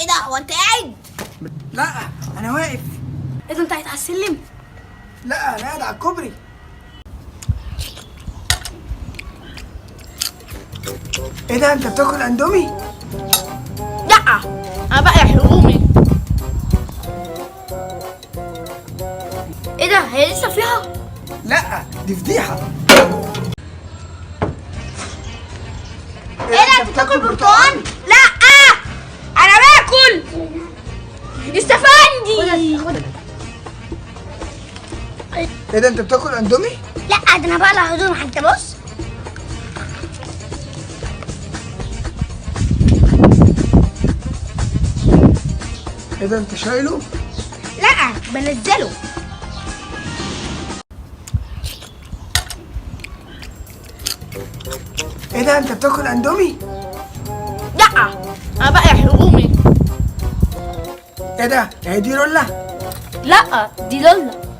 ايه ده؟ هو انت قاعد؟ لا انا واقف. ايه ده، انت قاعد على السلم؟ لا انا قاعد على الكوبري. ايه ده، انت بتاكل اندومي؟ لا انا بقى حلومي. ايه ده، هي لسه فيها؟ لا دي فضيحة. ايه ده، انت بتاكل برتقال؟ لا انا باكل استفندي. ايه ده، انت بتاكل اندومي؟ لا ده انا بقلع هدوم حتى. بص ايه ده، انت شايله؟ لا بنزله. ايه ده، انت بتاكل اندومي؟ لا انا بقى حلومي. ايه ده، هي دي رولا؟ لا دي لولا.